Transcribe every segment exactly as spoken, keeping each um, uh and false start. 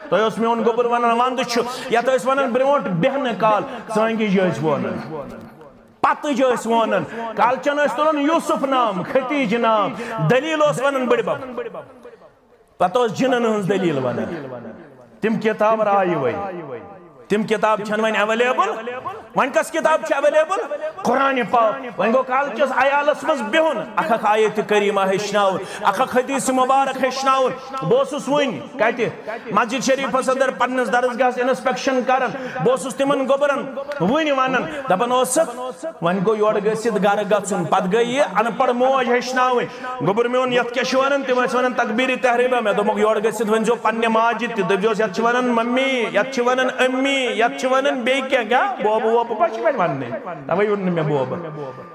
تۄہہِ اوس میون گوٚبُر ونان، ونٛدٕ چھُ، یتھ ٲسۍ ونان برونٛٹھ بیہنہٕ کال، ژٲنٛگِج ٲسۍ وونان، پتٕج ٲسۍ وونان، کالچن ٲسۍ تُلان یوسف نام، ختیج نام، دلیل اوس ونان بٕڈبب۔ پتہٕ اوس جنن ہٕنٛز دلیل ونان۔ تِم کتاب رایہِ وۄنۍ۔ تِم کتاب چھنہٕ وۄنۍ اویلیبل۔ وۄنۍ کس کتاب چھِ اویلیبل؟ قرآن پاک۔ وۄنۍ گوٚو کالچس عیالس منٛز بِہُن، اکھ اکھ آیت کریمہ ہیٚچھناوُن، اکھ اکھ حدیث مبارک ہیٚچھناوُن۔ بہٕ اوسُس وٕنۍ کتہِ؟ مسجد شریفس اندر پننِس درسگاہس انسپیکشن کران۔ بہٕ اوسُس تِمن گوٚبرن وٕنہِ ونان، دپان اوسُکھ، وۄنۍ گوٚو یورٕ گٔژھِتھ گرٕ گژھُن۔ پتہٕ گٔے یہِ ان پڑھ موج ہیٚچھناوٕنۍ۔ گوٚبُر میون، یتھ کیٛاہ چھِ ونان؟ تِم ٲسۍ ونان تقبیٖر تحریمہ۔ مےٚ دوٚپمکھ، یورٕ گٔژھِتھ ؤنۍزیو پننہِ ماجہِ تہِ، دٔپۍزیوس، یتھ چھِ ونان ممی، یتھ چھِ ونان امی، یتھ چھِ ونان بیٚیہِ کینٛہہ، کیٛاہ بوبہٕ ووبہٕ ما چھِ وۄنۍ وننٕے؟ توے ووٚن نہٕ مےٚ بوبہٕ۔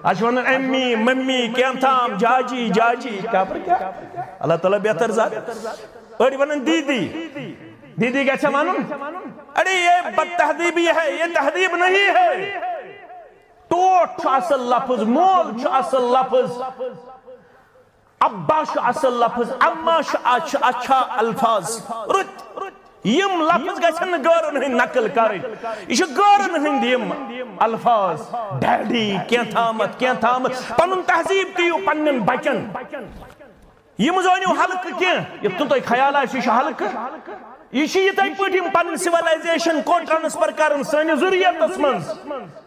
اتھ چھِ ونان امی، ممی، کینٛہہ تام، جاجی، جاجی، کیٛاہ پتہٕ کیٛاہ؟ اللہ تعالیٰ بہتر زانہِ۔ أڑۍ ونان دیدی، دیدی گژھِ ونُن؟ ارے یہ بد تہذیبی ہے، یہ تہذیب نہیں ہے۔ ٹوٹھ چھُ اصل لفظ، مول چھُ اصل لفظ، ابا چھُ اصل لفظ، اما چھُ، اچھا، اچھا الفاظ۔ رٕتۍ۔ یِم لفظ گژھن نہٕ غٲرن ہٕنٛدۍ نقل کرٕنۍ۔ یہِ چھِ غٲرن ہٕنٛدۍ یِم الفاظ۔ ڈیڈی، کینٛہہ تامتھ، کینٛہہ تامتھ۔ پنُن تہذیب دِیِو پننٮ۪ن بچن۔ یِم زٲنِو ہلکہٕ کینٛہہ، یُتھ نہٕ تۄہہِ خیال آسہِ، یہِ چھُ ہلکہٕ۔ یہِ چھُ یِتھَے پٲٹھۍ یِم پنٕنۍ سِولایزیشن کو ٹرانسفر کران سٲنِس ذُریتس منٛز۔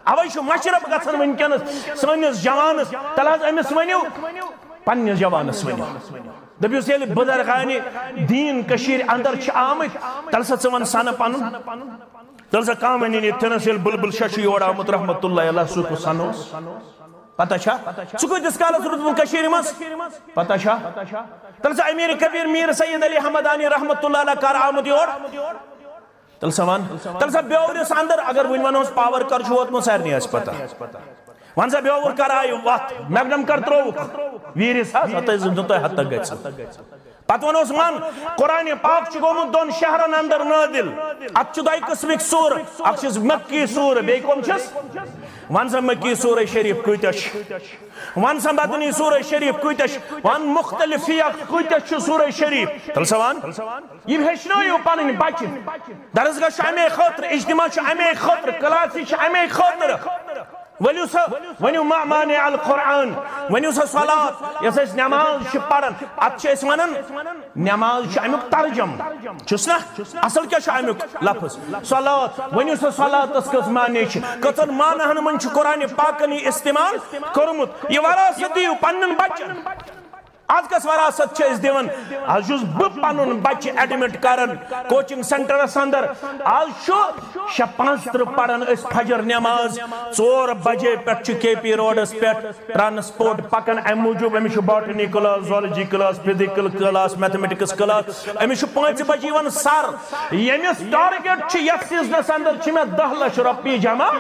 اوے چھُ مشرف گژھان وٕنکیٚنس سٲنِس جوانس۔ تَلہٕ حظ أمِس ؤنِو، پننِس جوانس ؤنِو۔ دٔپِوس، ییٚلہِ بُزرگانِ دیٖن کٔشیٖرِ اندر چھِ آمٕتۍ، تَلہٕ سا ژٕ وَن سَنہٕ پنُن۔ تَلہٕ سا کانٛہہ وَنہِ نہٕ ییٚتہِ تھٲنَس، ییٚلہِ بُلبُل شاہ چھُ یور آمُت رحمتہ اللہ علیہ، سُہ کُس سَنہٕ اوس؟ پتہ چھا؟ ژٕ کۭتِس کالس روٗدمُت کٔشیٖرِ منٛز؟ پتہ چھا؟ تیٚلہِ ژٕ امیر کبیر میر سید علی حمدانی رحمتہ اللہ علیہ کر آمُت یور؟ تیٚلہِ سا وَن۔ تیٚلہِ سا بیورِس اندر اگر وٕنہِ ونہوس پاور کر چھُ ووتمُت، سارنٕے آسہِ پتہ۔ وَن سا بیور کر آیہِ وتھ، میگنم کر ترووُکھ ویٖرِس حظ، ہتٲے زٕ دۄہ تۄہہِ ہتہٕ گژھِ۔ پتہٕ ونوس من، قرآن پاک چھُ گوٚمُت دۄن شہرن اندر نٲدِل۔ اتھ چھُ دۄیہِ قٕسمٕکۍ سورٕ، اکھ چھُس مکی سورٕ، بیٚیہِ کٕم چھِس؟ ون سا مکی سورہ شریف کۭتیاہ چھِ؟ ون سا مدنی سورہ شریف کۭتیاہ چھِ؟ ون مختلف فیق کۭتیاہ چھِ سورہ شریف؟ تیٚلہِ سا ون۔ یِم ہیٚچھنٲیِو پنٕنۍ بچہِ۔ درسگاہ چھُ امے خٲطرٕ، اجتماع چھُ امے خٲطرٕ، کلاس چھِ امے خٲطرٕ۔ ؤلِو سا، ؤنِو ما مانع القرآن، ؤنِو سا صلات، یۄس أسۍ نماز چھِ پران، اتھ چھِ أسۍ ونان نماز چھُ امیُک ترجم، چھُس نا؟ اصل کیٛاہ چھُ امیُک لفظ؟ صلات۔ ؤنِو سا صلاتس کٔژ معنی چھِ؟ کٔژن معناہن منٛز چھُ قرآن پاکن یہِ استعمال کوٚرمُت؟ یہِ وراثت دِیِو پننٮ۪ن بچن۔ از کس وراثت چھِ أسۍ دِوان؟ از چھُس بہٕ پنُن بچہِ ایڈمٹ کران کوچنگ سینٹرس اندر۔ از چھُ شےٚ پانٛژھ ترٕٛہ پران أسۍ فجر نماز۔ ژور بجے پٮ۪ٹھ چھُ کے پی روڈس پٮ۪ٹھ ٹرانسپورٹ پکان۔ امہِ موٗجوٗب أمِس چھُ botany class, zoology class, physical class, mathematics class. أمِس چھُ پانٛژِ بجہِ یِوان سر۔ ییٚمِس ٹارگیٹ چھُ یتھ سیزنس اندر چھِ مےٚ دَہ لچھ رۄپیہِ جمع۔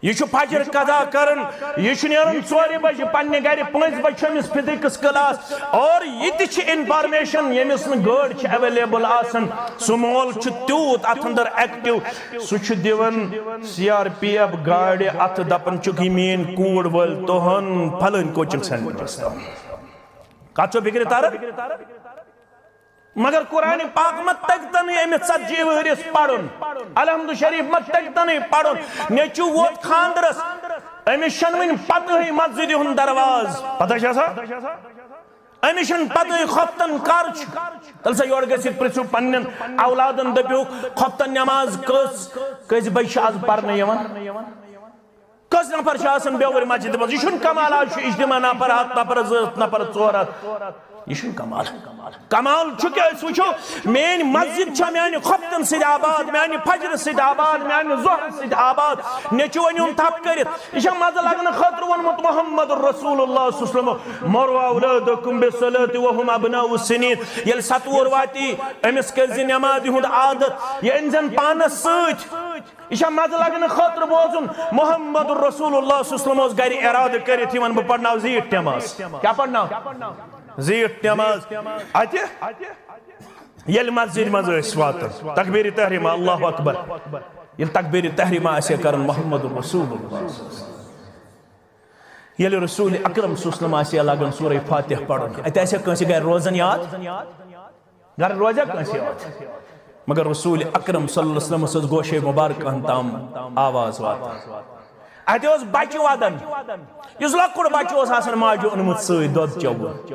یہِ چھُ فجر قضا کران، یہِ چھُ نیران ژورِ بجہِ پننہِ گرِ، پانٛژِ بجہِ چھُ أمِس فزیکس کلاس۔ اور یہِ تہِ چھِ انفارمیشن، ییٚمِس نہٕ گٲڑۍ چھِ اویلیبل آسان، سُہ مول چھُ تیوٗت اتھ اندر ایکٹیو، سُہ چھُ دِوان سی آر پی ایف گاڑِ اتھٕ، دپان چھُکھ، یہِ میٲنۍ کوٗر وٲلۍ تُہن فلٲنۍ کوچنگ سینٹرس تام۔ کتھ چھو فکرِ تران؟ مگر قرآن پاک ما تگتنٕے أمِس ژتجی ؤہرِس پرُن؟ الحمد شریف ما تگتنٕے پرُن؟ نیٚچو ووت خاندرس، أمِس چھنہٕ وُنہِ پتہٕے مسجدِ ہُنٛد دروازٕ۔ پتہ چھا سا؟ أمِس چھنہٕ پتہٕے خۄفتن کر چھُ۔ تیٚلہِ سا یورٕ گٔژھِتھ پرژھِو پننٮ۪ن اولادن، دٔپِو، خۄفتن نماز کٔژ، کٔژِ بجہِ چھِ از پرنہٕ یِوان؟ کٔژ نفر چھِ آسان بیٚوٕرۍ مسجدِ منٛز؟ یہِ چھُنہٕ کمال۔ آز چھُ اجتماع نفر ہتھ نفر، زٕ ہتھ نفر، ژور ہتھ۔ یہِ چھُنہٕ کمال۔ کمال چھُ کہِ أسۍ وٕچھو، میٲنۍ مسجد چھےٚ میانہِ خۄفتن سۭتۍ آباد، میانہِ فجرٕ سۭتۍ آباد، میانہِ ظہرٕ سۭتۍ آباد۔ نیٚچوٗ أنِوُن تھپھ کٔرِتھ۔ یہِ چھا مزٕ لگنہٕ خٲطرٕ ووٚنمُت محمد رسول اللہ صلی اللہ علیہ وسلم، "مروا اولادکم بالصلاۃ وهم ابناء سنین"۔ ییٚلہِ ستوُہر واتی، أمِس کٔرزِ نٮ۪مازِ ہُنٛد عادت، یہِ أنزٮ۪ن پانس سۭتۍ۔ یہِ چھا مزٕ لگنہٕ خٲطرٕ بوزُن؟ محمد رسول اللہ صلی اللہ علیہ وسلم اوس گرِ ارادٕ کٔرِتھ یِوان، بہٕ پرناو زیٖٹھ نٮ۪ماز۔ کیٛاہ پرناو؟ زیٖٹھ نٮ۪ماز۔ اتہِ ییٚلہِ مسجد منٛز ٲسۍ واتان، تکبیرِ تحریمہ، اللہ اکبر، ییٚلہِ تکبیرِ تحریمہ آسہِ ہے کران، محمد رسول اللہ، ییٚلہِ رسول اکرم صلی اللہ علیہ وسلم آسہِ ہے لاگان سورہ فاتحہ پرُن، اتہِ آسہِ ہے کٲنٛسہِ گرِ روزان یاد؟ گرٕ روزیا کٲنٛسہِ یاد؟ مگر رسول اکرم صلی اللہ علیہ وسلم ٲس گوشے مبارکن تام آواز واتان۔ اتہِ اوس بچہِ ودان، یُس لۄکُٹ بچہِ اوس آسان ماجہِ اوٚنمُت سۭتۍ دۄد چٮ۪وُن۔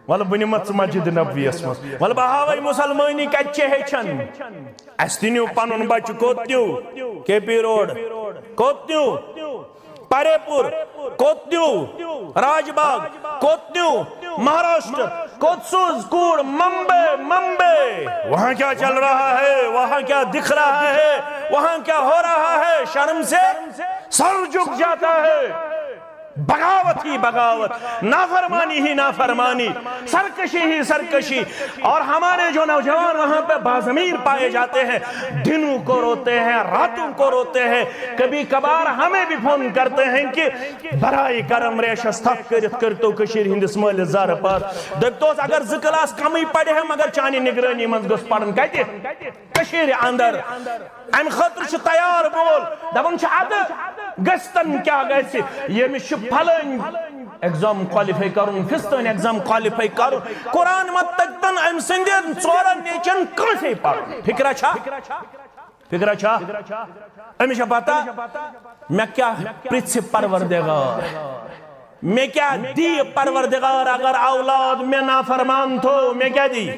وَلہٕ بہٕ نِمَتھ ژٕ مسجد نبویَس منٛز، وَلہٕ بہٕ ہاوَے مُسلمٲنی کَتہِ چھِ ہیٚچھان۔ اَسہِ تہِ نیوٗ پَنُن بَچہٕ، کوٚت نیوٗ؟ کے پی روڈ۔ کوٚت نیوٗ؟ پرے پور۔ کوٚت نیوٗ؟ راج باغ۔ کوٚت نیوٗ؟ مہاراشٹر۔ کوٚت سوٗز کوٗر؟ ممبے، ممبے۔ وہاں کیا چل رہا ہے؟ وہاں کیا دکھ رہا ہے؟ وہاں کیا ہو رہا ہے؟ شرم سے سر جھک جاتا ہے۔ بغاوت ہی بغاوت، نافرمانی ہی نافرمانی، سرکشی ہی سرکشی۔ اور ہمارے جو نوجوان وہاں پہ باضمیر پائے جاتے ہیں، دنوں کو روتے ہیں، راتوں کو روتے ہیں، کبھی کبھار ہمیں بھی فون کرتے ہیں کہ برائے کرم ریشس تھپھ کٔرِتھ کٔرتو کٔشیٖرِ ہٕنٛدِس مٲلِس زارٕ پار۔ دٔپتوس اگر زٕ کلاس کمٕے پرِ ہے مگر چانہِ نگرٲنی منٛز گوٚژھ پرُن۔ کتہِ؟ کٔشیٖرِ اندر۔ امہِ خٲطرٕ چھُ تیار بول، دپان چھُ، ادٕ گژھتن کیٛاہ گژھِ؟ ییٚمِس چھُ پھلٲنۍ ایگزام کوالیفائی کرُن، فستٲنۍ ایگزام کوالیفائی کرُن، قرآن مت تگتن أمۍ سٕنٛدٮ۪ن ژورن نیچن کٲنٛسے پرُن۔ فکرا چھا؟ فکرا چھا؟ أمِس چھا پتہ مےٚ کیٛاہ پرژھِ پروردگار؟ مےٚ کیٛاہ دِیہِ پروردگار اگر اولاد مےٚ نافرمان تھوٚو؟ مےٚ کیٛاہ دِیہِ؟